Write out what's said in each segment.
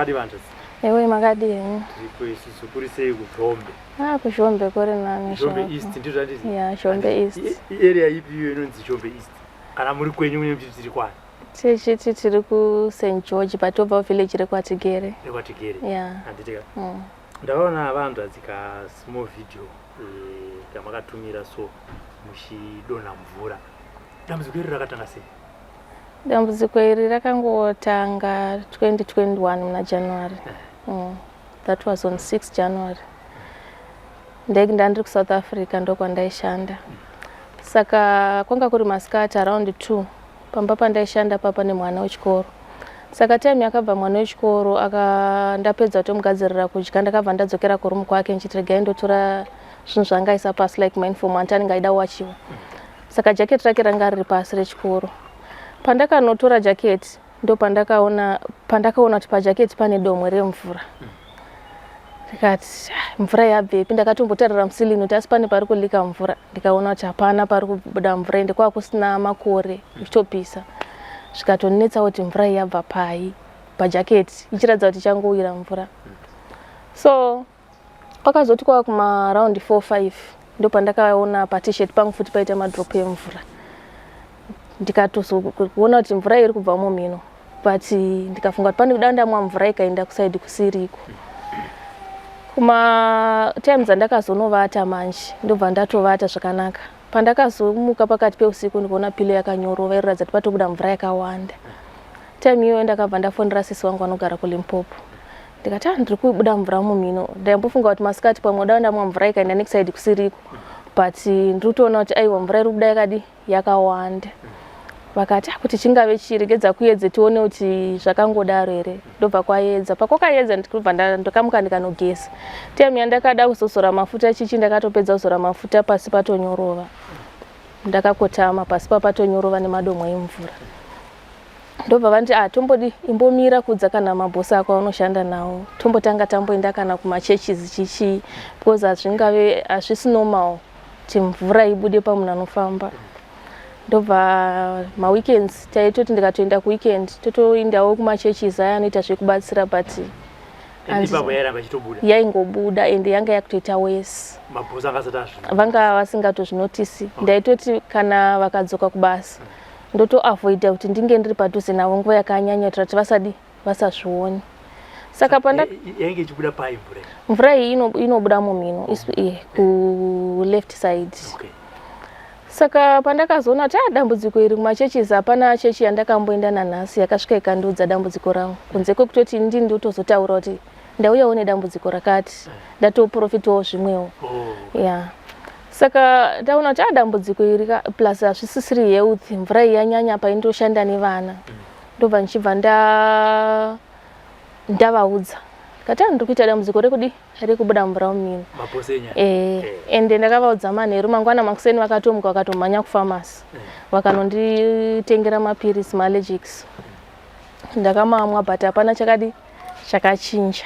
Makadi vanzvadzi? Ewe makadi henyu? Tiripo isusu kuri sei kuZhombe? Ah, kuZhombe kuri nani. Zhombe East ndizvo handiti? Yeah, Zhombe East. Area ipi iyo inonzi Zhombe East? Kana muri kwenyu mune muchiti tiri kwani? Tichiti tiri ku St George but tobva village rekwaTigere. RekwaTigere. Yeah. Handiti ka? Mm. Ndakaona vanzvadzi ka small video kamakatumira so muchidonha mvura. Dambudziko iri rakatanga sei? Dambudziko iri rakangotanga 2021 muna January. That was on 6 January. Ndainge ndandiri kuSouth Africa, ndokwandaishanda. Saka kwanga kuri masikati around 2, pamba pandaishanda papa nemwana wechikoro. Saka time yakabva mwana wechikoro aka ndapedza kutomugadzirira kudya, ndakabva ndadzokera kuroom kwake ndichiti regai ndotora zvinhu zvaangaisa pasi, like mauniform anti anenge aida wachiwa. Saka jaketi rake ranga riri pasi rechikoro. Pandakanotora jaketi, ndo pandakaona kuti pajaketi pane domwe remvura. Ndikati, "Ah, mvura yabvepi?" Ndakatombotarira muceiling kuti asi pane pari kuleaka mvura. Ndikaona kuti hapana pari kubuda mvura, ende kwava kusina makore, ichitopisa. Zvikatonetsa kuti mvura iyi yabva pai pajaketi, ichiratidza kuti ichangowira mvura. So kwakazoti kwava kumaaround 4 5, ndo pandakaona paT-shirt pangu futi paita madrop emvura. Ndikatozoona kuti mvura iri kubva mumhino, but ndikafunga kuti pane kuda ndamwa mvura ikaenda kuside kusiriko. Kuma times andakazonovata manje, ndobva ndatovata zvakanaka. Pandakazomuka pakati peusiku, ndikaona pillow yakanyorova, iroratidza kuti patobuda mvura yakawanda. Time iyoyo ndakabva ndafonera sisi wangu anogara kuLimpopo. Ndikati, "Ah, ndiri kubuda mvura mumhino. Ndaimbofunga kuti masikati pamwe da ndamwa mvura ikaenda nekuside kusiriko, but ndiri kutoona kuti aiwa, mvura iri kubuda yakadi yakawanda." Vakati, "Ah, kuti chingave chiregedza kuedze tione kuti zvakangodaro here." Ndobva kwaedza. Pakwakaedza, ndikubva ndakamuka ndikanogeza. Time yandakada kuzozora mafuta chichi, ndakatopedza kuzora mafuta pasi patonyorova. Ndakakotama pasi papatonyorova nemadomwe emvura. Ndobva vanditi, "Ah, tombodi imbomira kudza kana mabhosi ako aunoshanda nawo. Tombotanga tamboenda kana kumachurches chichi, because hazvingave, hazvisi normal kuti mvura ibude pamunhu anofamba." Ndobva maweekends taitoti ndikatoenda kuweekend, totoendawo kumachurches aya anoita zvekubatsira, but Ipapo yairamba ichitobuda? Yaingobuda, ende yanga yakutoita worse. Mabhosi anga asati azvi Vanga vasingatozvinotisi. Ndaitoti kana vakadzoka kubasa, ndotoavoida kuti ndinge ndiri padhuze navo nguva yakanyanya, kuitira kuti vasadi vasazvioni. Saka panda Yainge ichibuda pai mvura iyi? Mvura iyi inobuda mumhino, kuleft side. Saka pandakazoona kuti a dambudziko iri, kumachurches hapana chechi yandakamboenda nanhasi yakasvika ikandiudza dambudziko rangu, kunze kwekutoti ndini ndotozotaura kuti ndauyawo nedambudziko rakati, ndatoprofitawo zvimwewo. Ya, saka ndaona kuti a dambudziko iri plus hazvisisiri health, mvura iyi yanyanya paindoshanda nevana. Ndobva ndichibva ndavaudza, ndikati, "Ah, ndiri kuita dambudziko rekudi rekubuda mvura mumhino." Mabhosi enyaya? Eh, ende ndakavaudza manheru. Mangwana makuseni vakatomuka, vakatomhanya kufamasi, vakanonditengera mapirisi maallergics. Ndakamamwa, but hapana chakadi chakachinja.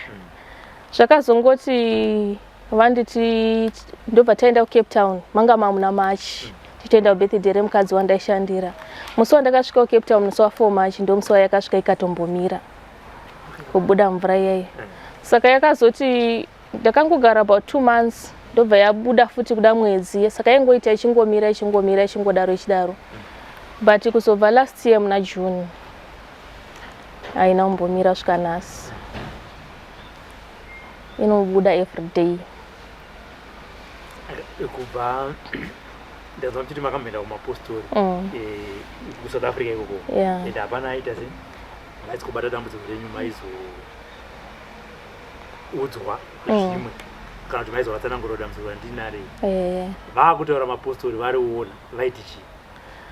Zvakazongoti vanditi, ndobva taenda kuCape Town. Manga mamuna March, tichitoenda kubirthday remukadzi wandaishandira. Musi wandakasvika kuCape Town, musi wa4 March, ndo musi wayakasvika ikatombomira kubuda mvura iyayi. Saka yakazoti ndakangogara about 2 months, ndobva yabuda futi kuda mwedzi. Saka yaingoita ichingomira, ichingomira, ichingodaro, ichidaro, but kuzobva last year muna June haina kumbomira svika nhasi. Inobuda every day. Kubva ndanzwa muchiti makamboenda kumapostori kuSouth Africa ikoko, ende hapana aita se maisi kubata dambudziko renyu, maizoudzwa zvimwe kana kuti maizovatsanangurira dambudziko randinare? Vaakutaura mapostori variona vaiti chii?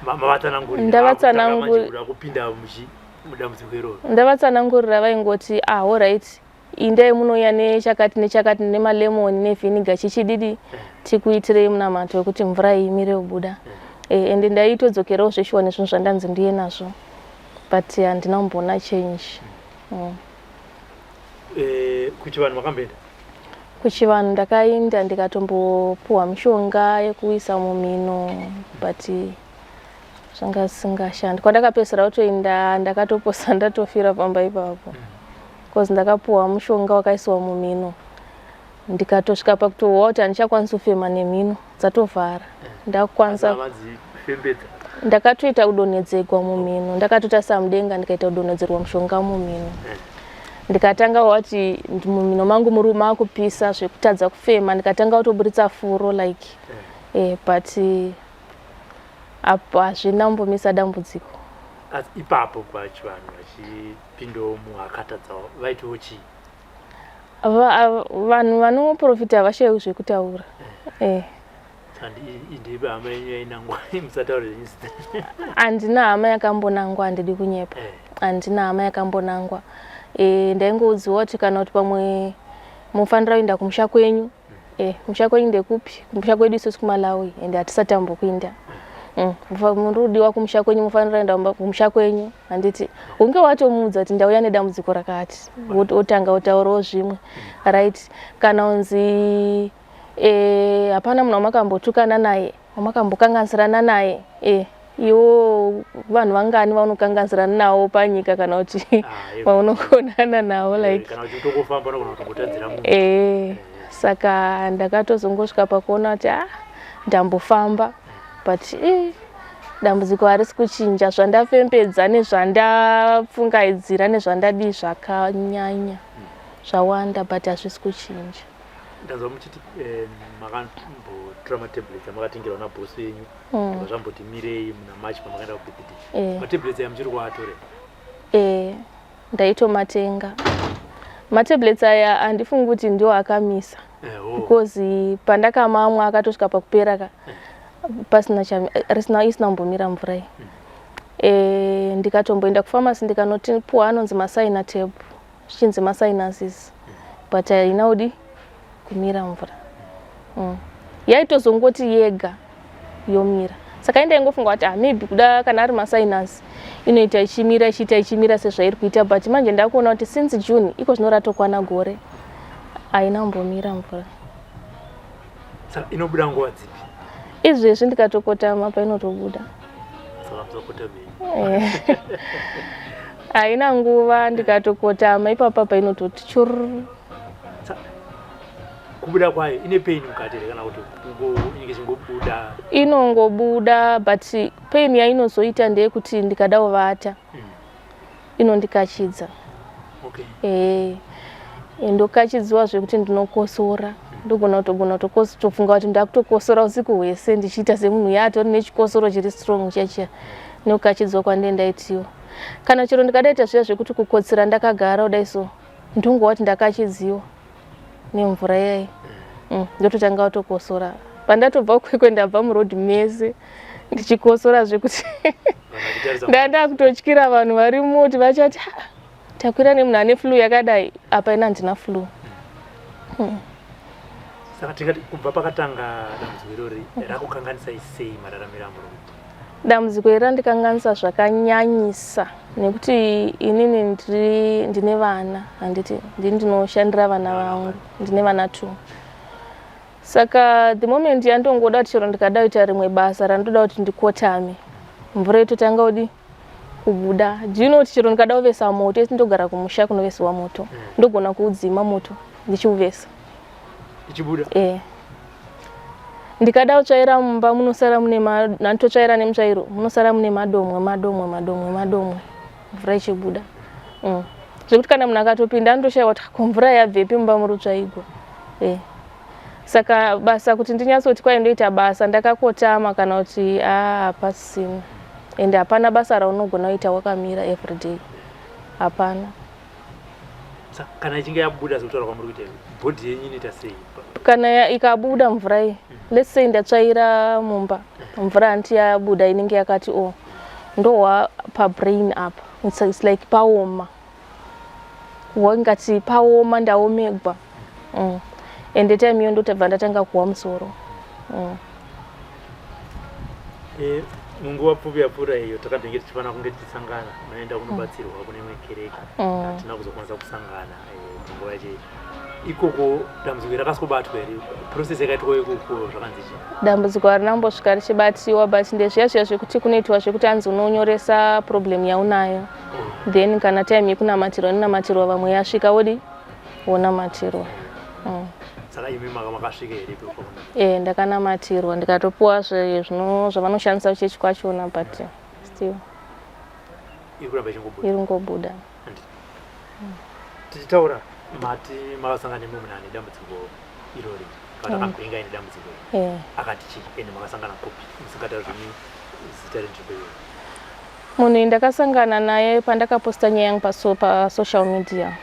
Mavatsanangurira? Kuda kupinda mudambudziko iroro? Ndavatsanangurira, vaingoti, "Ah, alright, indai munouya nechakati nechakati, nemalemoni nevinegar, chichididi, tikuitirei munamato wekuti mvura iyi imire kubuda." Ende ndaitodzokerawo zveshuwa nezvinhu zvandanzi ndiye nazvo, but handina kumboona change. Kuchivanhu makamboenda? Kuchivanhu ndakaenda, ndikatombopuhwa mishonga yekuisa mumhino, but zvanga zvisingashandi. Kwandakapedzisira kutoenda, ndakatoposa ndatofira pamba ipapo. Because ndakapuwa mushonga wakaisiwa mumhino, ndikatosvika pakutohwa kuti handichakwanisi kufema nemhino dzatovhara. Ndakukwanisa Madzifembedza? Ndakatoita kudonhedzegwa mumhino, ndakatotarisa mudenga, ndikaita kudonhedzerwa mushonga mumhino. Ndikatanga wati mumhino mangu muri makupisa zvekutadza kufema, ndikatanga kutoburitsa furo like but apo hazvina kumbomisa dambudziko. Asi ipapo pachivanhu vachipindawo muhakata dzavo, vaitiwo chii? Vanhu vanoprofita havashayiwi zvekutaura. Ndipe hama yenyu yainangwa, musataure zvenyu zita. Handina hama yakambonangwa, handidi kunyepa. Handina hama yakambonangwa. Ndaingoudziwa kuti kana kuti pamwe mufanira kuenda kumusha kwenyu. Musha kwenyu ndekupi? Kumusha kwedu isusu kuMalawi, ende hatisati tambokuinda. Muri kudiwa kumusha kwenyu, mufanira kuenda kumusha kwenyu. Handiti unge watomuudza kuti ndauya nedambudziko rakati, wotanga kutaurawo zvimwe, right? Kana unzi hapana munhu wamakambotukana naye, wamakambokanganisirana naye, iwo vanhu vangani vaunokanganisirana navo panyika kana kuti vaunokonana navo like? Kana kuti utongofamba, unogona kutongotadzira munhu. Saka ndakatozongosvika pakuona kuti ah, ndambofamba, but dambudziko harisi kuchinja. Zvandafembedza nezvandapfungaidzira nezvandadii zvakanyanya, zvawanda, but hazvisi kuchinja. Ndanzwa muchiti makambotora matablets amakatengerwa nabhosi yenyu. Zvamboti mirei muna March pamakaenda kubirthday. Matablets aya muchiri kuatora? Ndaitomatenga matablets aya. Handifungi kuti ndiwo akamisa, because pandakamamwa akatosvika pakupera ka pasina risina isina kumbomira mvura iyi. Ndikatomboenda kufamasi, ndikanotipuwa anonzi maSinatab, zvichinzi masinuses, but haina kudi kumira mvura. Yaitozongoti yega yomira. Saka indaingofunga kuti ah, maybe kuda kana ari masinus inoita ichimira, ichiita ichimira sezvairi kuita. But manje ndakuona kuti since June iko zvino ratokwana gore, haina kumbomira mvura. Saka inobuda nguva dzipi? Izvezvi ndikatokotama painotobuda. Saka musakotame. Haina nguva, ndikatokotama ipapa painototi chururu. Kubuda kwayo ine pain mukati here, kana kuti inenge ichingobuda? Inongobuda, but pain yainozoita ndeyekuti ndikada kuvata inondikachidza. Ndokachidziwa zvekuti ndinokosora, ndogona kutogona kutofunga kuti ndakutokosora usiku hwese, ndichiita semunhu yatori nechikosoro chiri strong chiya chiya, nekukachidzwa kwandee ndaitiwa. Kana chero ndikadaita zviya zvekuti kukotsira ndakagara kudai so, ndongova kuti ndakachidziwa nemvura iyai. Ndototanga kutokosora. Pandatobva Kwekwe, ndabva murodhi mese ndichikosora zvekuti ndanda kutotyira vanhu varimo kuti vachati, "Ah, takwira nemunhu ane flu yakadai." Apa ina handina flu. Saka tingati kubva pakatanga dambudziko irori, rakukanganisai sei mararamiro amuri kuita? Dambudziko iri randikanganisa zvakanyanyisa, nekuti inini ndine vana, handiti? Ndini ndinoshandira vana vangu, ndine vana two. Saka the moment yandongoda kuti chero ndikada kuita rimwe basa randoda kuti ndikotame, mvura itotanga kudi kubuda. Do you know kuti chero ndikada kuvesa moto, isi ndogara kumusha kunovesiwa moto, ndogona kuudzima moto ndichiuvesa. Ichibuda? Ndikada kutsvaira mumba, munosara mune nanditotsvaira nemutsvairo, munosara mune madomwe, madomwe, madomwe, madomwe, mvura ichibuda. Zvekuti kana munhu akatopinda anotoshayiwa kuti ko mvura yabvepi mumba muri kutsvaigwa. Saka basa kuti ndinyatsoti kwai ndoita basa ndakakotama kana kuti hapasisina, ende hapana basa raunogona kuita wakamira everyday, hapana. Kana ichinge yabuda sekutaura kwamuri kuita, body yenyu inoita sei? Kana ikabuda mvura iyi, let's say ndatsvaira mumba, mvura hanti yabuda, inenge yakati o ndohwa pabrain apa it's like paoma, wangati paoma, ndaomegwa. Ende time iyo ndotobva ndatanga kuhwa musoro. Munguva pfupi yapfuura iyo takambenge tichifanira kunge tichisangana, maenda kunobatsirwa kune imwe kereke. Hatina kuzokwanisa kusangana munguva yacho ikoko. Dambudziko rakasikobatwa here? Process yakaitwa ikoko zvakanzi chii? Dambudziko harinambosvika richibatiwa, but ndezviya zviya zvekuti kunoitwa zvekuti anzi unonyoresa problem yaunayo. Then kana time yekunamatirwa inonamatirwa, vamwe yasvika wodi wonamatirwa. Saka imi makasvika here ipapo? E, ndakanamatirwa, ndikatopuwa zvavanoshandisa kuchechi kwachona, but still iri kuramba ichingobuda. Iri ngobuda. Tichitaura, mati makasangana nemumwe munhu ane dambudziko irori, kana akagwenga aine dambudziko iri? E. Akati chii, ende makasangana kupi, musingatauri zvenyu zita renzvimbo iyoyo? Munhu iyi ndakasangana naye pandakaposta nyaya yangu pasocial media.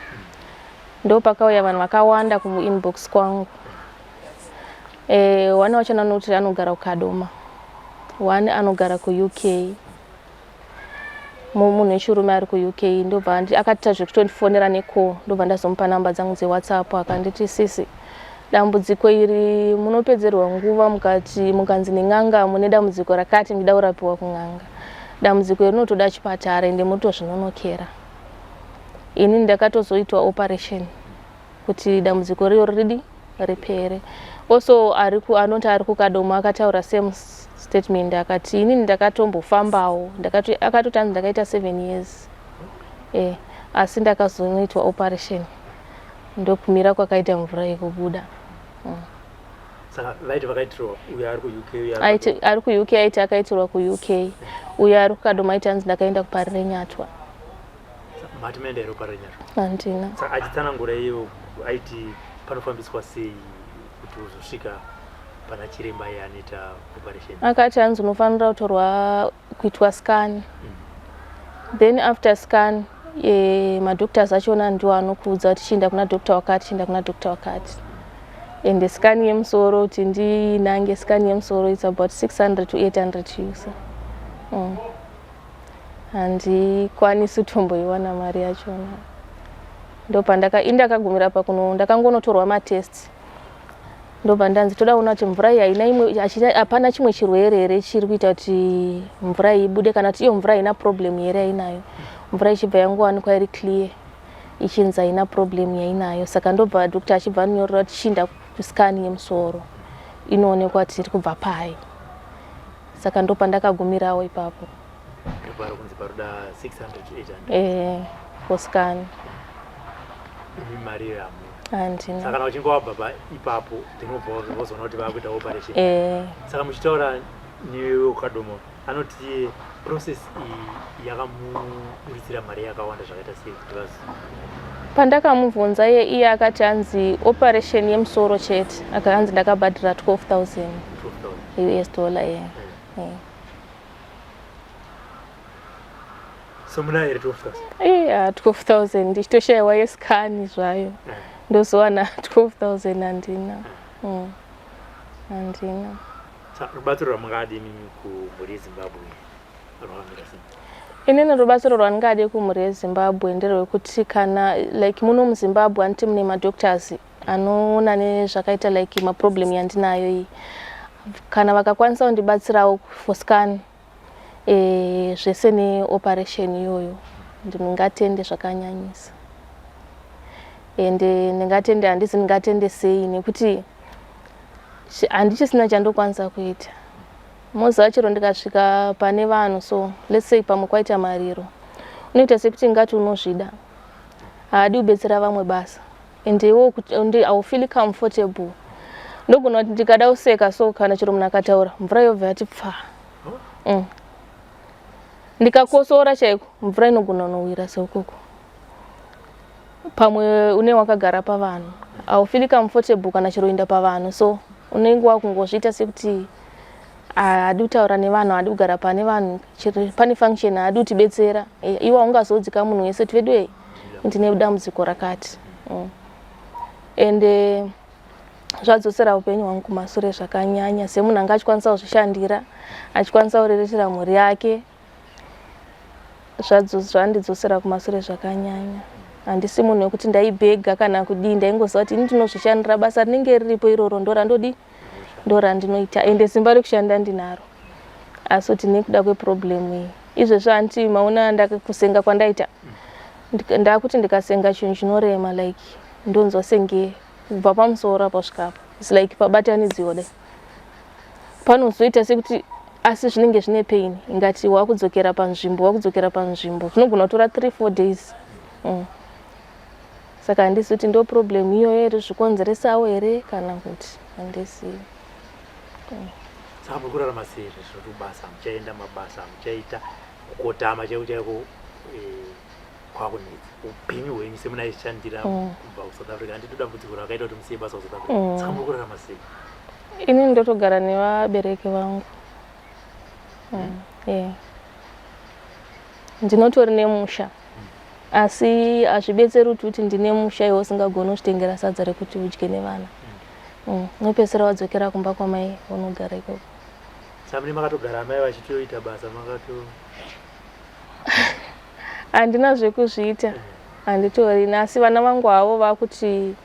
Ndo pakauya vanhu vakawanda kuinbox kwangu. One wacho anoti anogara kuKadoma, one anogara kuUK, munhu wechirume ari kuUK. Ndobva akatita zvekutondifonera necall, ndobva ndazomupa namba dzangu dzeWhatsApp. Akanditi, "Sisi, dambudziko iri munopedzerwa nguva mukati mukanzi nen'anga mune dambudziko rakati, ndida kurapiwa kun'anga. Dambudziko iri rinotoda chipatara, ende munotozvinonokera." Ini ndakatozoitwa operation kuti dambudziko riyo ridi ripere. Also anoti ari kuKadoma akataura same statement. Akati inini ndakatombofambawo, akatoti anzi ndakaita 7 years, asi ndakazonoitwa operation, ndokumira kwakaita mvura yekubuda. Saka vaiti vakaitirwa uyo ari kuUK, uyo ari Ari kuUK aiti akaitirwa kuUK, uyo ari kuKadoma aiti anzi ndakaenda kuParirenyatwa. Mati maenda here kuParirenyatwa? Handina. Saka achitsanangura iyo aiti panofambiswa sei kuti uzosvika pana chiremba iye anoita operation? Akati hanzi unofanira kutorwa, kuitwa scan, then after scan madoctors achona ndiwo anokuudza kuti chienda kuna doctor wakati, chienda kuna doctor wakati. Ende scan yemusoro, kuti ndinange scan yemusoro, it's about 600 to 800 US. Handikwanisi kutomboiwana mari yachona. Ndopandaka indakagumira pakuno, ndakangonotorwa matest, ndobva ndanzi toda kuona kuti mvura iyi haina imwe, hapana chimwe chirwere here chiri kuita kuti mvura iyi ibude, kana kuti iyo mvura haina problem here yainayo. Mvura ichibva yangowanikwa iri clear, ichinzi haina problem yainayo. Saka ndobva doctor achibva anyorera kuti chiinda kuscan yemusoro, inoonekwa kuti iri kubva pai. Saka ndopandakagumirawo ipapo. Ndopari kunzi paroda 600 to 800? For scan. Imi mari iyo hamuna? Handina. Saka kana uchinge wabva ipapo, ndinobva vozoona kuti vakuita operation? Eh. Saka muchitaura neweKadoma, anoti iye process iyi yakamuburitsira mari yakawanda zvakaita sei kuti vazi Pandakamubvunza iye akati hanzi operation yemusoro chete, akanzi ndakabhadhira 12,000. 12,000? US dollar, yeah. So muna here 12,000? Iya, 12,000 ndichitoshayiwa yescan zvayo, ndozowana 12,000? Handina. Handina. Saka rubatsiro rwamungadi imimi kumhuri yeZimbabwe rwakamira sei? Inini rubatsiro rwandingade kumhuri yeZimbabwe nderwekuti kana like muno muZimbabwe, handiti mune madoctors anoona nezvakaita like maproblem yandinayo iyi, kana vakakwanisa kundibatsirawo for scan, zvese neoperation iyoyo, ndingatende zvakanyanyisa. Ende ndingatende, handisi ndingatende sei, nekuti handichisina chandokwanisa kuita. Moziva, chero ndikasvika pane vanhu, so let's say pamwe kwaita mariro, unoita sekuti ngati unozvida, haadi kubetsera vamwe basa, ende iwo haufeel comfortable. Ndogona kuti ndikada kuseka so, kana chero munhu akataura, mvura yobva yati pfa. Ndikakosora chaiko, mvura inogona kunowira seukoko. Pamwe une wakagara pavanhu, haufeel comfortable kana chero enda pavanhu, so unenge wakungozviita sekuti haadi kutaura nevanhu, haadi kugara pane vanhu. Chero pane function, haadi kutibetsera. Iwe haungazodzika munhu wese kuti vedu, ndine dambudziko rakati. Ende zvadzosera upenyu hwangu kumasure zvakanyanya. Semunhu anga achikwanisa kuzvishandira, achikwanisa kuriritira mhuri yake, zvandidzosera kumasure zvakanyanya. Handisi munhu wekuti ndaibhega kana kudii, ndaingoziva kuti ini ndinozvishandira, basa rinenge riripo iroro ndo randodi, ndo randinoita, ende simba rekushanda ndinaro. Asi kuti nekuda kweproblem iyi izvezvi, hanti maona ndakakusenga kwandaita, ndakuti ndikasenga chinhu chinorema, like ndonzwa senge kubva pamusoro apa kusvika apa, it's like pabatanidziwa dai panozoita sekuti Asi zvinenge zvine pain ingati wakudzokera panzvimbo, wakudzokera panzvimbo. Zvinogona kutora 3 4 days. Saka handisi kuti ndo problem iyoyo here zvikonzeresawo here kana kuti handisi. Saka muri kurarama sei zvinoti kubasa hamuchaenda, mabasa hamuchaita, kukotama chaiko chaiko kwakunetsa. Upenyu hwenyu semunaishandira kubva kuSouth Africa, handiti dambudziko rakaita kuti musiye basa kuSouth Africa. Saka muri kurarama sei? Ini ndotogara nevabereki vangu. Yeah. Ndinotori nemusha. Asi hazvibetseri kuti ndine musha iwe usingagoni kuzvitengera sadza rekuti udye nevana. Unopedzisira wadzokera kumba kwamai unogara ikoko. Saka mune makatogara amai vachitoita basa makato Handina zvekuzviita, handitorina. Asi vana vangu havo vakuti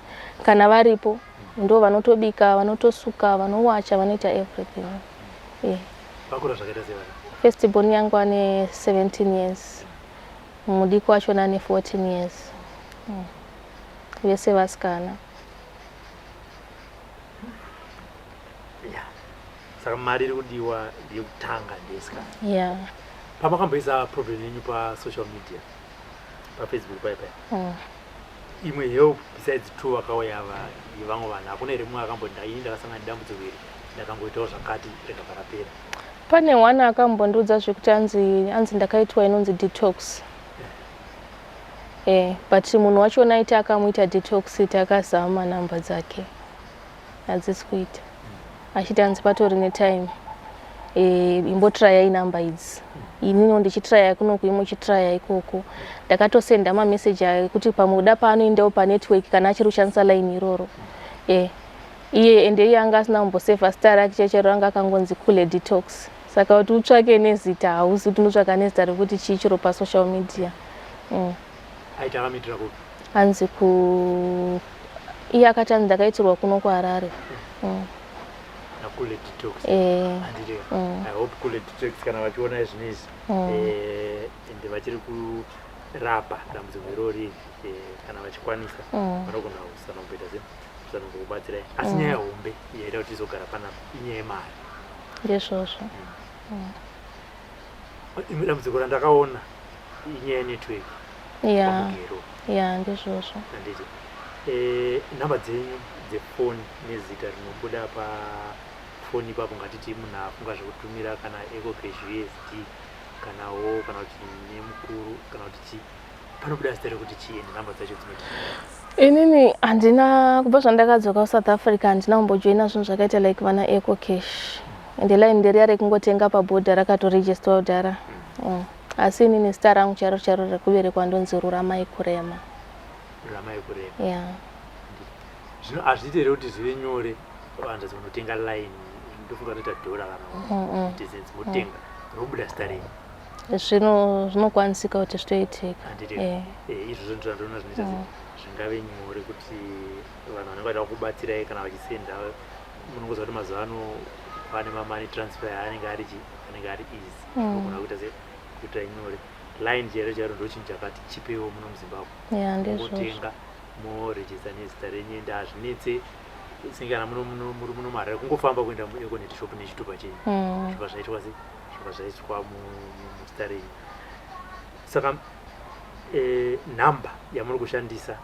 kana varipo ndo vanotobika, vanotosuka, vanowacha, vanoita everything. Yeah. Vakura zvakaita sei vana? First born yangu ane 17 years. Mudiki wachona ane 14 years. Vese vasikana. Yeah. Saka mari iri kudiwa ndeyekutanga ndeyesikana. Yeah. Pamakamboisa problem yenyu pasocial media, paFacebook paya paya. Imwe help besides two vakauya vamwe vanhu, hakuna here mumwe akamboti ini ndakasangana nedambudziko iri, ndakangoitawo zvakati rikabva rapera? Pane one akambondiudza zvekuti anzi ndakaitwa inonzi detox. But munhu wachona aiti akamuita detox takazama namba dzake hadzisi kuita. Achiti anzi patori netime. Imbotrayai namba idzi. Inini ndichitraya kunoku imi muchitraya ikoko. Ndakatosenda mameseji ekuti pamwe kuda paanoendawo panetwork kana achiri kushandisa line iroro. Iye ende iye anga asina kumbosevha zita rake chero anga akangonzi Kule Detox. Saka kuti utsvake nezita hauzi kuti unotsvaka nezita rekuti chii chiro pasocial media. Aita akamuitira kupi? Anzi ku iye akati anzi ndakaitirwa kuno kuHarare. NaKule Detox. Handiti I hope Kule Detox kana vachiona izvi izvi ende vachiri kurapa dambudziko irori, kana vachikwanisa vanogona kusanomboita sei kusanombokubatsirai. Asi nyaya hombe yaita kuti tizogara panapa inyaya yemari. Ndizvozvo. Imwe dambudziko randakaona inyaya yenetwork. Yeah. Yeah, ndizvozvo. Handiti namba dzenyu dzefoni nezita rinobuda pafoni ipapo, ngatiti munhu afunga zvekutumira kana EcoCash USD kanawo kana kuti nemukuru kana kuti chii, panobuda zita rekuti chii ende namba dzacho dzinoti? Inini handina, kubva zvandakadzoka kuSouth Africa handina kumbojoina zvinhu zvakaita like vana EcoCash. Ende line nderiya rekungotenga pabhodha rakatoregisterwa kudhara. Asi inini zita rangu chairo chairo rekuberekwa ndonzi Ruramai Kurema. Ruramai Kurema. Yeah. Zvino hazviiti here kuti zvive nyore vanhu kunotenga line, ndofunga toita dhora kana 50 cents, motenga robuda zita renyu? Zvinokwanisika kuti zvitoitika. Handiti izvozvo ndizvo zvandiona zvinoita zvingave nyore kuti vanhu vanenge vachida kubatsirai kana vachisenda. Munongoziva kuti mazuva ano pane mamoney transfer anenge ari chi anenge ari easy, unogona kuita se kuita nyore. Line chairo chairo ndo chinhu chakati chipewo muno muZimbabwe. Yeah, ndizvozvo. Motenga moregister nezita renyu ende hazvinetse senge kana muno muno muri muno muHarare kungofamba kuenda muEconet shop nechitupa chenyu, zvibva zvaitwa se zvibva zvaiswa muzita renyu. Saka nhamba yamuri kushandisa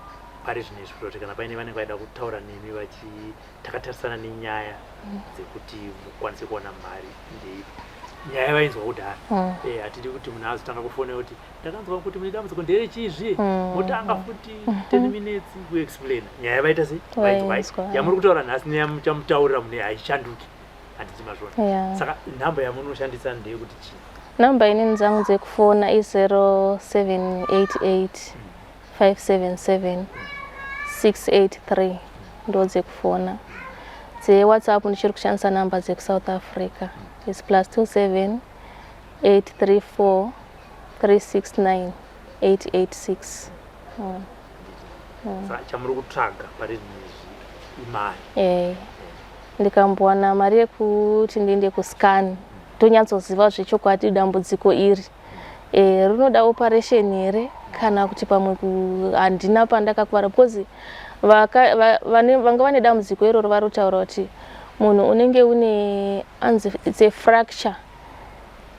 pari zvino izvi, kuti kana paine vanenge vaida kutaura nemi vachi takatarisana nenyaya dzekuti mukwanise kuwana mari ndeipi? Nyaya vainzwa kudhara. Hatidi kuti munhu azotanga kufona kuti ndakanzwa kuti mune dambudziko nderechizvi, motanga futi 10 minutes kuexplaina nyaya vaita sei vainzwa. Yamuri kutaura nhasi neyamuchamutaurira mune haichanduki, handiti mazvona? Yeah. Saka nhamba yamunoshandisa ndeyekuti chii? Namba inini dzangu dzekufona i0788 577 683, ndo dzekufona. DzeWhatsApp ndichiri kushandisa namba dzekuSouth Africa, is +27 834 369 886. Saka chamuri kutsvaga pari zvino izvi imari? Ndikambowana mari yekuti ndiende kuscan, tonyatsoziva zvechokwadi dambudziko iri rinoda operation here kana kuti pamwe handina pandakakuvara, because vanga vane dambudziko iroro vari kutaura kuti munhu unenge une anzi it's a fracture.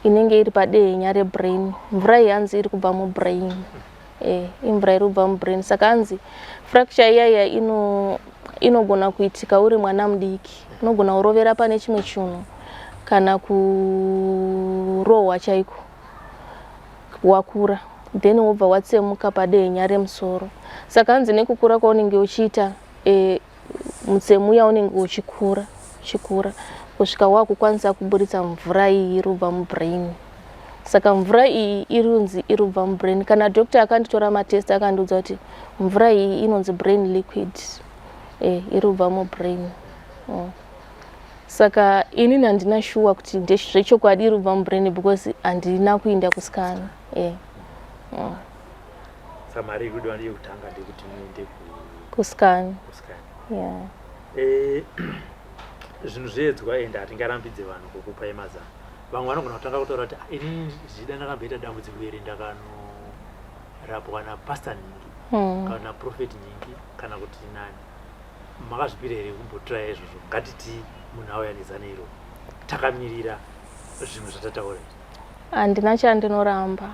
inenge iri padehenya rebrain. Mvura iyi hanzi iri kubva mubrain. Eh, imvura iri kubva mubrain. Saka hanzi fracture iya iya ino inogona kuitika uri mwana mudiki. Unogona kurovera pane chimwe chinhu kana kurohwa chaiko wakura then wobva watsemuka padehenya remusoro. Saka hanzi nekukura kwaunenge uchiita e, mutsemu uya unenge uchikura uchikura kusvika wakukwanisa kuburitsa mvura iyi iri kubva mubrain. Saka mvura iyi irunzi iri kubva mubrain. Kana doctor akanditora matest akandiudza kuti mvura iyi inonzi brain liquid, e, iri kubva mubrain. Saka inini handina shuwa kuti zvechokwadi iri kubva mubrain because handina kuinda kuscan. E. Saka mari iri kudiwa yekutanga ndeyekuti muende kuscan. Kuscan. Yeah. Eh, zvinhu zveedzwa ende hatingarambidze vanhu kukupai mazano. Vamwe vanogona kutanga kutaura kuti ah, ini zvichida ndakamboita dambudziko iri ndakanorapwa napastor Nhingi kana prophet Nhingi kana kuti nani. Makazvipira here kumbotraya izvozvo? Ngatiti munhu auya nezano iro takamirira zvimwe zvatataura izvi. Handina chandinoramba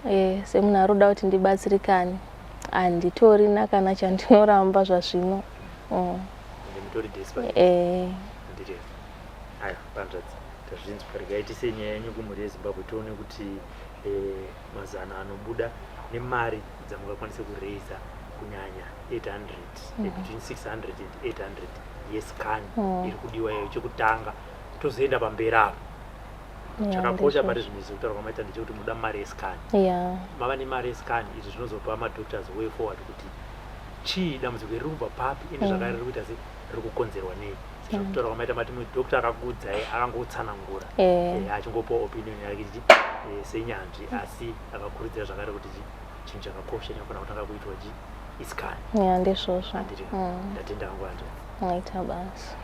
e, semunhu ari kuda kuti ndibatsirikane handitorina kana chandinoramba zvazvino. Mutori desperate. E. Ndiri. Aya, panzvadzi. Tazvinzwa, regai tise nyaya yenyu kumhuri yeZimbabwe tione kuti eh, mazano anobuda nemari dzamungakwanise kureisa kunyanya 800 between 600 and 800 yescan iri kudiwa iyo chekutanga tozoenda pamberi apo. Chakakosha pari zvinhu izvi kutaura kwamaita ndechekuti munoda mari yescan. Mava nemari yescan izvi zvinozopa madoctors way forward kuti chii dambudziko iri riri kubva papi ende zvakare riri kuita se riri kukonzerwa nei. Sezvo kutaura kwamaita mati doctor akakuudzai akangotsanangura achingopa opinion yake chichi senyanzvi asi akakurudzira zvakare kuti chinhu chakakosha chinofanira kutanga kuitwa chi iscan. Yeah, ndizvozvo. Handiti ndatenda hangu hanzvadzi. Maita basa.